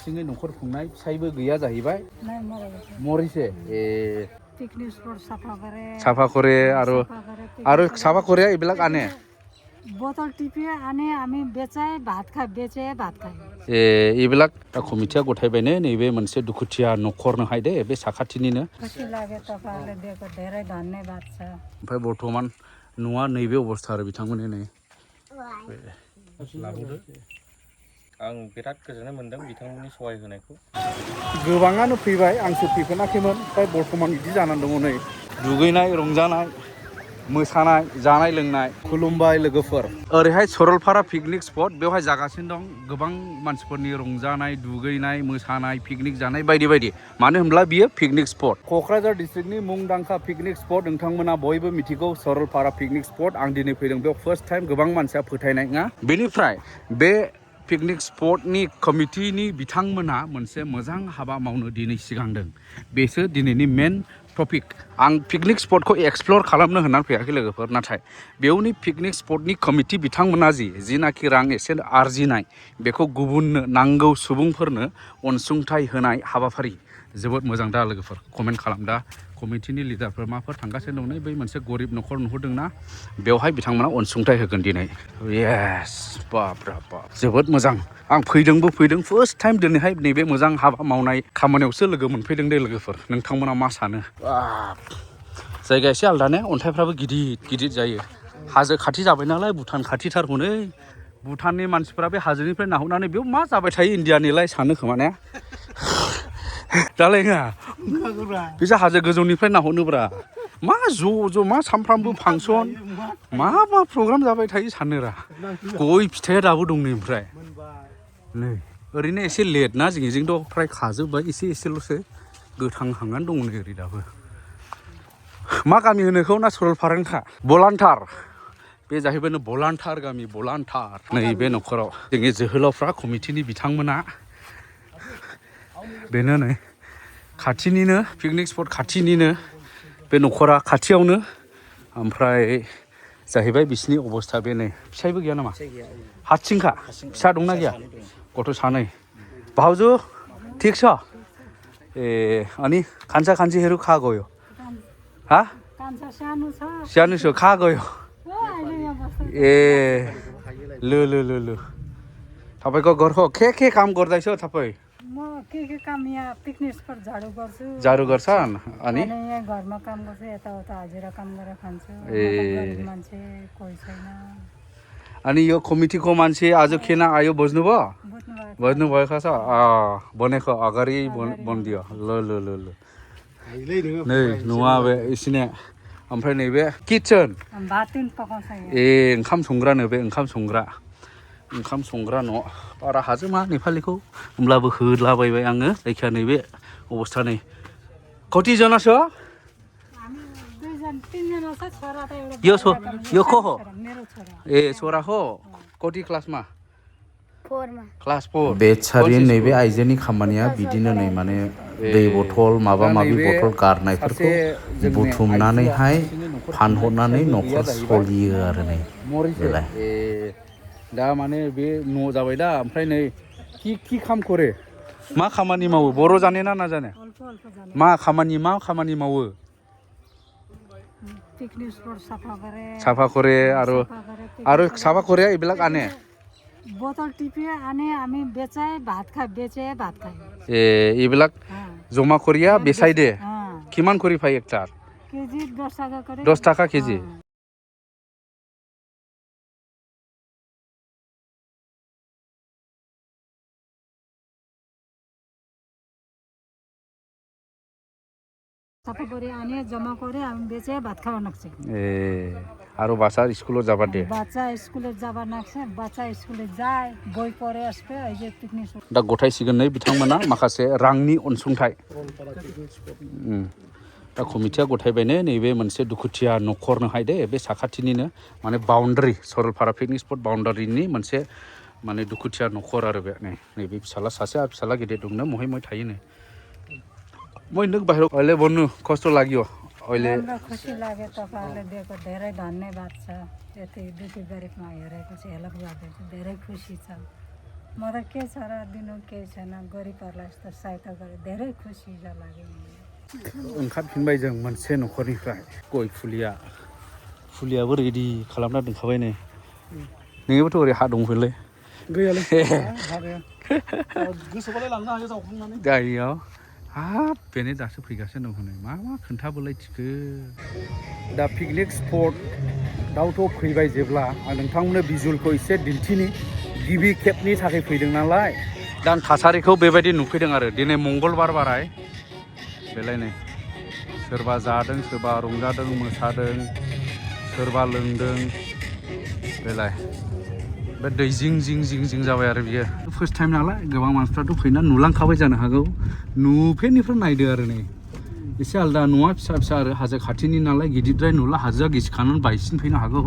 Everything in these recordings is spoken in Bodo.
हारसिङै न'खर खुंनाय फिसायबो गैया जाहैबाय मरिसे पिकनिक स्पॉट साफा करे আৰু साफा কৰে এইবিলাক আনে बोतल टिपे आने आमी बेचाय भात खाय এইবিলাক कमिटिया गथायबायनो नैबे मोनसे दुखुथिया न'खरनोहाय दे बे साखाथिनिनो खुसी लागे तपाईहरुले दिएको धेरै धन्यवाद छ ओमफ्राय बर्तमान न'आ नैबे अबस्था आरो बिथांमोननि नै लाबोदो आं बिराद गोजोननाय मोनदों बिथांमोननि सहाय होनायखौ गोबाङानो फैबाय आंसो फैफेराखैमोन ओमफ्राय बर्तमान बिदि जानानै दङ नै दुगैनाय रंजानाय मोसानाय जानाय लोंनाय खुलुमबाय लोगोफोर ओरैहाय सरलपारा पिकनिक स्पट बेवहाय जागासिनो दं गोबां मानसिफोरनि रंजानाय दुगैनाय मोसानाय पिकनिक जानाय बायदि बायदि मानो होनब्ला बियो पिकनिक स्पट क'क्राझार डिस्ट्रिक्टनि मुंदांखा पिकनिक स्पट नोंथांमोना बयबो मिथिगौ सरलपारा पिकनिक स्पट आं दिनै फैदों बेयाव फार्स्ट टाइम गोबां मानसिया फोथायनाय नङा बेनिफ्राय बे पिकनिक स्पटनि कमिटिनि बिथांमोना मोनसे मोजां हाबा मावनो दिनै सिगांदों बेसो दिनैनि मेन टपिक आं पिकनिक स्पटखौ एक्सप्लोर खालामनो होननानै फैयाखै लोगोफोर नाथाय बेयावनि पिकनिक स्पटनि कमिटि बिथांमोना जिनाखि रां एसे आरजिनाय बेखौ गुबुननो नांगौ सुबुंफोरनो अनसुंथाइ होनाय हाबाफारि जोबोद मोजां दा लोगोफोर कमेन्ट खालाम दा कमिटिनि लिडारफोर माफोर थांगासिनो दं नै बै मोनसे गरिब न'खर नुहुरदोंना बेवहाय बिथांमोना अनसुंथाइ होगोन दिनै येस बाप रे बाप जोबोद मोजां आं फैदों फार्स्ट टाइम दिनैहाय नैबे मोजां हाबा मावनाय खामानियावसो लोगो मोनफैदों दे लोगोफोर नोंथांमोना मा सानो जायगाया एसे आलदा ने अन्थाइफ्राबो गिदिर जायो हाजो खाथि जाबाय नालाय भुटान खाथिथार हनै भुटाननि मानसिफोरा बे हाजोनिफ्राय नाहरनानै बेयाव मा जाबाय थायो इन्डियानिलाय सानो खोमा ने दालाय नङा बिसोर हाजो गोजौनिफ्राय नाहरनोब्रा मा ज' मा सानफ्रामबो फांसन मा प्रग्राम जाबाय थायो सानोरा गय फिथाइया दाबो दं नै ओमफ्राय नै ओरैनो एसे लेट ना जोंनिजोंथ' फ्राय खाजोब्बाय एसेल'सो गोथां हांनानै दङ नै ओरै दाबो मा गामि होनोखौ ना सरलपारानिखा बलान्टार बे जाहैबाय बलान्टार गामि बलान्टार नैबे न'खराव जोंनि जोहोलावफ्रा कमिटिनि बिथांमोना बेनो नै खाथिनिनो पिकनिक स्पट खाथिनिनो बे न'खरा खाथियावनो ओमफ्राय जाहैबाय बिसिनि अबस्था बे नै फिसायबो गैया नामा हारसिंखा फिसा दंना गैया गथ' सानै भाउजू ठिक छ अनि खान्छ खान्छीहरू कहाँ गयो सानो छ कहाँ गयो ल तपाईँको घरको के काम गर्दैछ तपाईँ के काम यहाँ पिकनिक स्पट झाडु गर्छन् अनि यहाँ घरमा काम गर्छ यताउता हाजिरा काम गरेर खान्छु मान्छे कोही छैन अनि यो कमिटीको मान्छे आज किन आयो बुझ्नु भएको छ बनेको अगाडि बनिदियो ल नै न'आ बे इसिने ओमफ्राय नैबे किचन ओंखाम संग्रा न' बारा हाजोमा नेपालिखौ होमब्लाबो होलाबायबाय आङो जायखिया नैबे अबस्था नै कतिजना छ यो को हो छोरा हो कति क्लासमा क्लास 4 बेचारि नैबे आइजोनि खामानिया बिदिनो नै माने दै बथल माबा माबि बथल गारनायफोरखौ बुथुमनानैहाय फानहरनानै न'खर सलियो आरो नै बेलाय दा माने बे न' जाबाय दा ओमफ्राय नै কি কাম করে मा खामानि मावो बर' जाने ना जाने मा खामानि मावो पिकनिक स्पट साफा करे আৰু साफा करे এইবিলাক আনে बोतल टिपे आने आमी बेचाय भात खाय এইবিলাক জমা কৰিয়া বেচাই দে কিমান কৰি পায় একটাৰ কেজি 10 টাকা করে 10 টাকা কেজি সাফা করে আনে জমা করে আমি বেচে ভাত খাওয়া নাকছে আৰু বাচ্চা স্কুলত যাবা দে বাচ্চা স্কুলে যাবা নাকছে বাচ্চা স্কুলে যায় বই পড়ে আসবে এই যে পিকনিক दा गथायसिगोन नै बिथांमोना माखासे रांनि अनसुंथाइ दा कमिटिया गथायबायनो नैबे मोनसे दुखुथिया न'खरनोहाय दे बे साखाथिनिनो माने बाउन्डारि सरलपारा पिकनिक स्पट बाउन्डारिनि मोनसे माने दुखुथिया न'खर आरो बे नैबे फिसाला सासे फिसाला गिदिर दंनो महे थायोनो মই नों बाहिर अहिले बन्नु कस्तो लाग्यो अहिले खुसी लाग्यो तपाईहरुले दिएको धेरै धन्यवाद छ यति दुखी गरिबमा हेरेको छ हेल्प गर्दैछ धेरै खुसी छ म त के छ र दिनु केही छैन गरिबहरूलाई यस्तो सहायता गरे धेरै खुसी लाग्यो ओंखारफिनबाय जों मोनसे न'खरनिफ्राय गय फुलियाबो रेडि खालामना दोनखाबाय नै नोंनिबोथ' ओरै हा दंफैलै गैयालै हा गैया गोसोबालाय लांनो हायो जावखांनानै गारियाव हाब बेनो दासो फैगासिनो दं हनै मा खोन्थाबोलाय थिखो दा पिकनिक स्पटआवथ' फैबाय जेब्ला आं नोंथांमोननो भिजुअलखौ एसे दिन्थिनि गिबि खेबनि थाखाय फैदों नालाय दा आं थासारिखौ बेबायदि नुफैदों आरो दिनै मंगलबार बाराय बेलाय नै सोरबा जादों सोरबा रंजादों मोसादों सोरबा लोंदों बेलाय बे दै जिं जाबाय आरो बियो फार्स्ट टाइम नालाय गोबां मानसिफ्राथ' फैना नुलांखाबाय जानो हागौ नुफेरनिफ्राय नायदो आरो नै एसे आलदा न'आ फिसा आरो हाजो खाथिनि नालाय गिदिरद्राय नुला हाजोआ गिसिखानानै बायसिन फैनो हागौ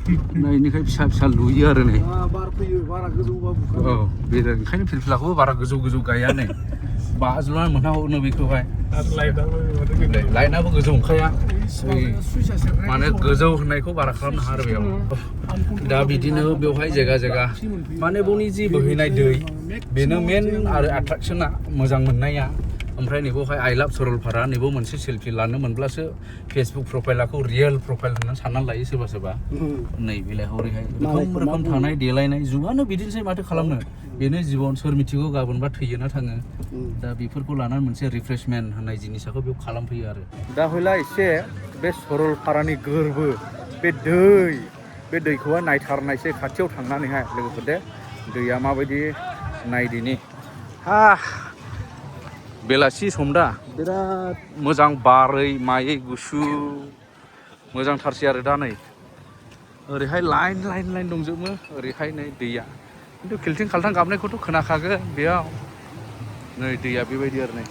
बेनिखाय फिसा लुयो आरो नै बार फैयो बारा गोजौबा बुखारो औ बे ओंखायनो फिरफिलाखौबो बारा गोजौ गाया नै बाज्ल'नानै मोनहागौनो बेखौहाय लाइटआबो गोजौ ओंखाया माने गोजौ होननायखौ बारा खालामनो हाया आरो बेयाव दा बिदिनो बेवहाय जायगा माने बावनि जि बोहैनाय दै बेनो मेन आरो एट्राक्सना मोजां मोननाया ओमफ्राय नैबावहाय आइ लाभ सरलपारा नैबाव मोनसे सेलफि लानो मोनब्लासो फेसबुक प्रफाइलखौ रियेल प्रफाइल होननानै साननानै लायो सोरबा नै बेलाय हरैहाय रोखोम थानाय देलायनाय जुगानो बिदिनोसै माथो खालामनो बेनो जिबन सोर मिथिगौ गाबोनबा थैयो ना थाङो दा बेफोरखौ लानानै मोनसे रिफ्रेशमेन्ट होननाय जिनिसखौ बेयाव खालामफैयो आरो दा हयला एसे बे सरलपारानि गोरबो बे दैखौहाय नायथारनायसै खाथियाव थांनानैहाय लोगोफोर दे दैया माबायदि नायदिनि बेलासि सम दा बिराद मोजां बारै मायै गुसु मोजांथारसै आरो दा नै ओरैहाय लाइन दंजोबो ओरैहाय नै दैया खिन्थु खिलथिं खालथां गाबनायखौथ' खोनाखागोन बेयाव नै दैया बेबायदि आरो नै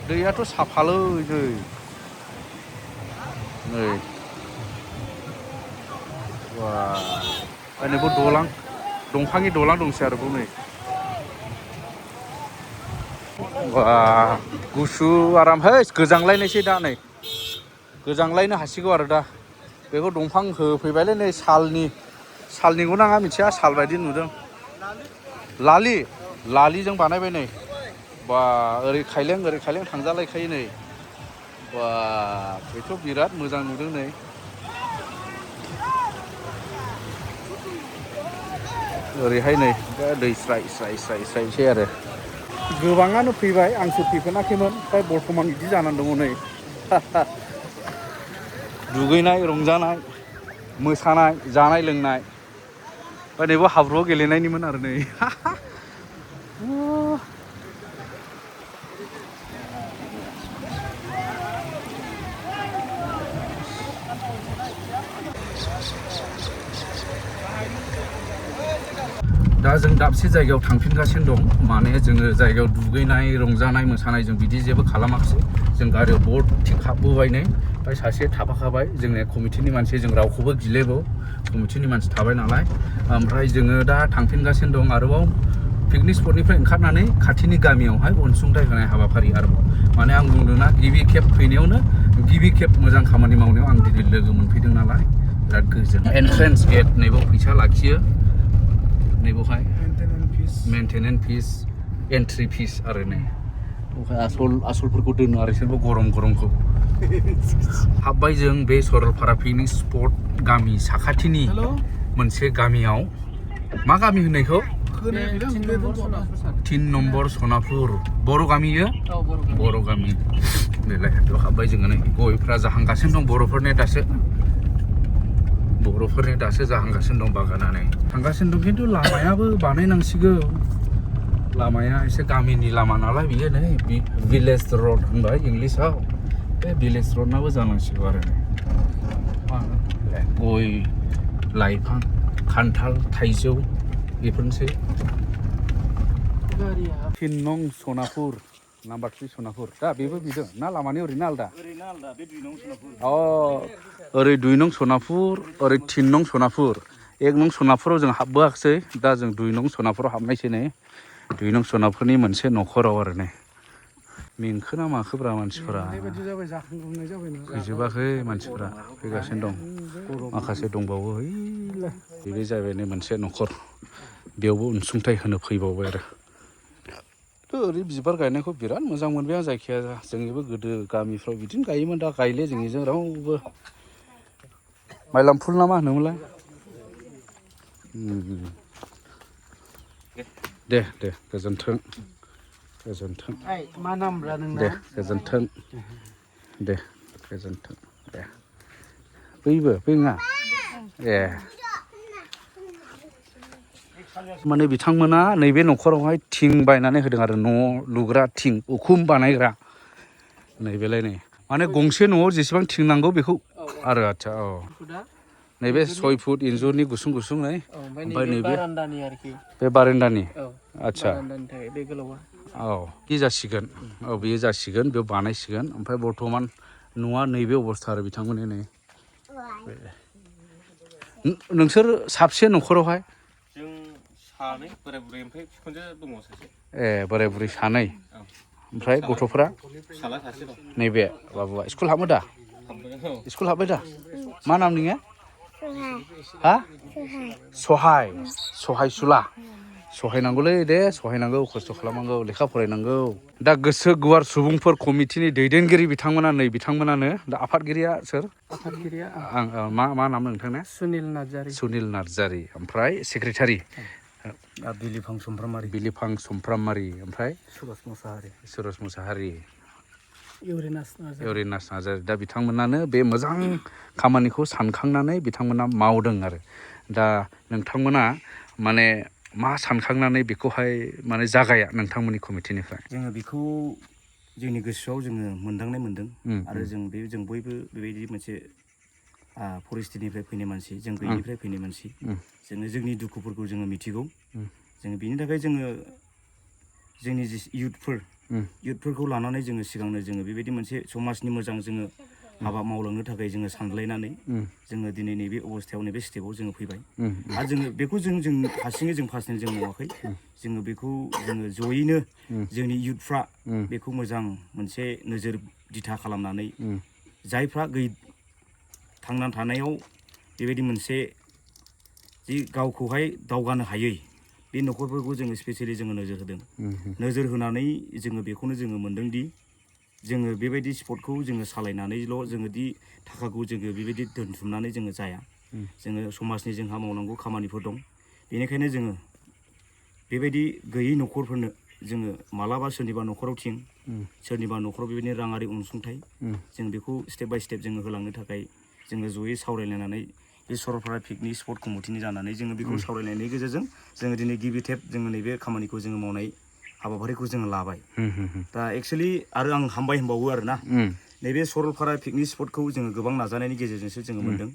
दैयाथ' साफालै नै वा नैबाव दंफांनि दलां दंसै आरो बाव नै वा गुसु आराम है गोजांलायनायसै दा नै गोजांलायनो हासिगौ आरो दा बेखौ दंफां होफैबायलै नै सालनिखौ नाङा मिथिया साल बायदि नुदों लालिजों बानायबाय नै बा ओरै खायलें थांजालायखायो नै बा बेथ' बिराद मोजां नुदों नै ओरैहाय नै दै स्रायसै आरो गोबाङानो फैबाय आंसो फैफेराखैमोन ओमफ्राय बर्थमान बिदि जानानै दङ नै दुगैनाय रंजानाय मोसानाय जानाय लोंनाय नैबो हाब्रुआव गेलेनायनिमोन आरो नै दा जों दाबसे जायगायाव थांफिनगासिनो दं माने जोङो जायगायाव दुगैनाय रंजानाय मोसानाय जों बिदि जेबो खालामाखिसै जों गारियाव बर्ड थिग हाबबोबाय नै ओमफ्राय सासे थाफाखाबाय जोंनि कमिटिनि मानसि जों रावखौबो गिलेबो कमिटिनि मानसि थाबाय नालाय ओमफ्राय जोङो दा थांफिनगासिनो दं आरोबाव पिकनिक स्पटनिफ्राय ओंखारनानै खाथिनि गामियावहाय अनसुंथाइ होनाय हाबाफारि आरोबाव माने आं बुंदोंना गिबि खेब फैनायावनो गिबि खेब मोजां खामानि मावनायाव आं दिनै लोगो मोनफैदों नालाय बिराद गोजोन एन्ट्रेन्स गेट नैबाव फैसा लाखियो नैबावहाय मेन्टेनेन्स फिस एन्ट्रि फिस आरो नै आसलफोरखौ दोनो आरो बिसोरबो गरमखौ हाबबाय जों बे सरलपारा पिकनिक स्पट गामि साखाथिनि मोनसे गामियाव मा गामि होननायखौ 3 नम्बर सनापुर बर' गामि बर' गामि बेलाय बेयाव हाबबाय जोङो नै गयफ्रा जाहांगासिनो दं बर'फोरनि दासो जाहांगासिनो दं बागानानै थांगासिनो दं खिन्थु लामायाबो बानायनांसिगौ लामाया एसे गामिनि लामा नालाय बियो नै भिलेज रड होनबाय इंलिसाव बे भिलेज रडनाबो जानांसिगौ आरो गय लाइफां खान्थाल थाइजौ बेफोरनोसै 3 नं सनापुर नाम्बार 3 सनापुर दा बेबो बिदों ना लामानि ओरैनो आलदा बे 2 नं सनापुर ओरै 2 नं सनापुर ओरै 3 नं सनापुर 1 नं सनापुराव जों हाबबोआखिसै दा जों 2 नं सनापुराव हाबनायसै नै 2 नं सनापुरनि मोनसे न'खराव आरो नै मेंखोना माखोब्रा मानसिफोरा गैजोबाखै मानसिफोरा फैगासिनो दं माखासे दंबावो बेबो जाहैबाय नै मोनसे न'खर बेयावबो अनसुंथाइ होनो फैबावबाय आरो ओरै बिबार गायनायखौ बिराद मोजां मोनबाय आं जायखिया जोंनिबो गोदो गामिफ्राव बिदिनो गायोमोन दा गायले जोंनिजों रावबो माइलामफुल ना मा होनोमोनलाय दे गोजोन्थों मा नाम ब्रा नोंना दे गोजोन्थों दे गोजोन्थों दे बैबो नङा ए माने बिथांमोना नैबे न'खरावहाय थिं बायनानै होदों आरो न' लुग्रा थिं उखुम बानायग्रा नैबेलाय नै माने गंसे न'आव जेसेबां थिं नांगौ बेखौ आरो आच्छा नैबे 6 फुट इन्जुरनि गुसुं नै ओमफ्राय नैबे बे बारान्दानि आच्छा बे गोलावा बे जासिगोन बेयो जासिगोन बेयाव बानायसिगोन ओमफ्राय बर्थमान न'आ नैबे अबस्था आरो बिथांमोननि नै नोंसोर साबसे न'खरावहाय जों सानै बोराय बुरै ओमफ्राय बिखुनजो दङ सासे ए बोराय बुरै सानै ओमफ्राय गथ'फोरा फिसाला सासे दं नैबे बाबुआ स्कुल हाबो दा स्कुल हाबबाय दा मा नाम नोङो हा सहायसुला सहायनांगौलै दे सहायनांगौ खस्थ' खालामनांगौ लेखा फरायनांगौ दा गोसो गुवार सुबुंफोर कमिटिनि दैदेनगिरि बिथांमोनानो दा आफादगिरिया सोर आफादगिरिया आं मा नाम नोंथांना सुनिल नार्जारि ओमफ्राय सेक्रेटारि बिलिफां सुमफ्रामारि ओमफ्राय सुरज मुसाहारि इउरेनास नार्जारि दा बिथांमोनानो बे मोजां खामानिखौ सानखांनानै बिथांमोना मावदों आरो दा नोंथांमोना माने मा सानखांनानै बेखौहाय माने जागाया नोंथांमोननि कमिटिनिफ्राय जोङो बेखौ जोंनि गोसोआव जोङो मोनदांनाय मोनदों आरो जों बयबो बेबायदि मोनसे परिस्थितिनिफ्राय फैनाय मानसि जों गैयिनिफ्राय फैनाय मानसि जोङो जोंनि दुखुफोरखौ जोङो मिथिगौ जोङो बेनि थाखाय जोङो जोंनि जि इयुथफोरखौ लानानै जोङो सिगांनो जोङो बेबायदि मोनसे समाजनि मोजां जोङो हाबा मावलांनो थाखाय जोङो सानलायनानै जोङो दिनै नैबे अबस्थायाव नैबे स्टेपाव जोङो फैबाय आरो जोङो बेखौ जों हारसिङै जों पार्सनेल जों मावाखै जोङो बेखौ जोङो जयैनो जोंनि इयुथफ्रा बेखौ मोजां मोनसे नोजोर दिथा खालामनानै जायफ्रा थांनानै थानायाव बेबायदि मोनसे जि गावखौहाय दावगानो हायै बे न'खरफोरखौ जोङो स्पेसियेलि जोङो नोजोर होदों नोजोर होनानै जोङो बेखौनो जोङो मोनदोंदि जोङो बेबायदि स्पटखौ जोङो सालायनानैल' जोङो दि थाखाखौ जोङो बेबायदि दोनथुमनानै जोङो जाया जोङो समाजनि जोंहा मावनांगौ खामानिफोर दं बेनिखायनो जोङो बेबायदि गैयै न'खरफोरनो जोङो मालाबा सोरनिबा न'खराव सोरनिबा न'खराव बेबायदिनो राङारि अनसुंथाइ जों बेखौ स्टेप बाय स्टेप जोङो होलांनो थाखाय जोङो जयै सावरायलायनानै बे सरलपारा पिकनिक स्पट कमिटिनि जानानै जोङो बेखौ सावरायनायनि गेजेरजों जोङो दिनै गिबि खेब जोङो नैबे खामानिखौ जोङो मावनाय हाबाफारिखौ जोङो लाबाय दा एक्सुवेलि आरो आं हामबाय होनबावो आरोना नैबे सरलपारा पिकनिक स्पटखौ जोङो गोबां नाजानायनि गेजेरजोंसो जोङो मोन्दों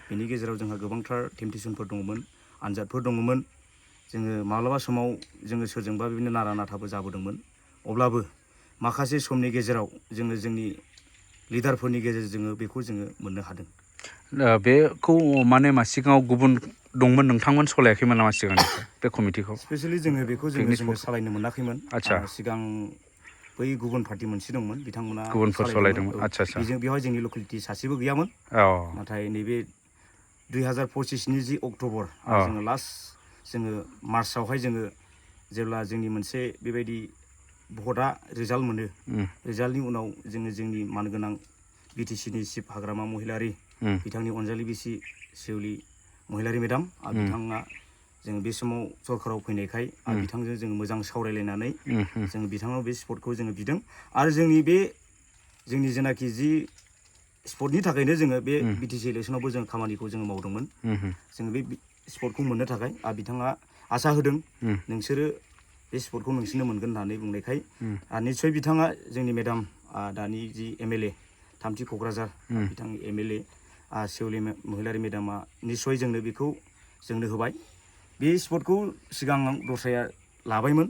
बेनि गेजेराव जोंहा गोबांथार टेम्पटेसनफोर दङमोन आनजादफोर दङमोन जोङो माब्लाबा समाव जोङो सोरजोंबा बिदिनो नारा नाथाबो जाबोदोंमोन अब्लाबो माखासे समनि गेजेराव जोङो जोंनि लिडारफोरनि गेजेरजों जोङो बेखौ जोङो मोननो हादों बेखौ माने सिगाङाव गुबुन दंमोन नोंथांमोन सलायाखैमोन नामा सिगांनिफ्राय बे कमिटिखौ स्पेसियेलि जोङो बेखौ जोङो सालायनो मोनाखैमोन आच्छा सिगां बै गुबुन पार्टि मोनसे दंमोन बिथांमोना गुबुनफोर सालायदोंमोन आच्छा बेवहाय जोंनि लकेलिटि सासेबो गैयामोन नाथाय नैबे 2025नि जि अक्ट'बर जोङो लास्ट जोङो मार्चआवहाय जोङो जेब्ला जोंनि मोनसे बेबायदि भटआ रिजाल्ट मोनो रिजाल्टनि उनाव जोङो जोंनि मानगोनां बिटिसिनि चिफ हाग्रामा महिलारि बिथांनि अनजालि बिसि सेउलि महिलारि मेदाम बिथाङा जों बे समाव सरकाराव फैनायखाय बिथांजों जोङो मोजां सावरायलायनानै जों बिथांनाव बे स्पटखौ जोङो बिदों आरो जोंनि जेनाखि जि स्पटनि थाखायनो जोङो बे बिटिसि इलेक्सनावबो जों खामानिखौ जोङो मावदोंमोन जोङो बे स्पटखौ मोननो थाखाय बिथाङा आसा होदों नोंसोरो बे स्पटखौ नोंसोरनो मोनगोन होननानै बुंनायखाय निस्सय बिथाङा जोंनि मेदाम दानि जि एमएलए थामथि क'क्राझार बिथांनि एमएलए सेउलि महिलारि मेदामा निस्सय जोंनो बेखौ जोंनो होबाय बे स्पटखौ सिगां दस्राया लाबायमोन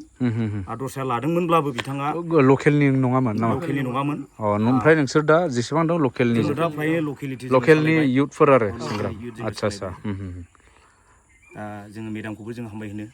दस्राया लादोंमोनब्लाबो बिथाङा लकेलनि नङामोन ओमफ्राय नोंसोर दा जेसेबां दं लकेलनि इयुथफोर आरो आच्छा दा जोङो मेदामखौबो जों हामबाय होनो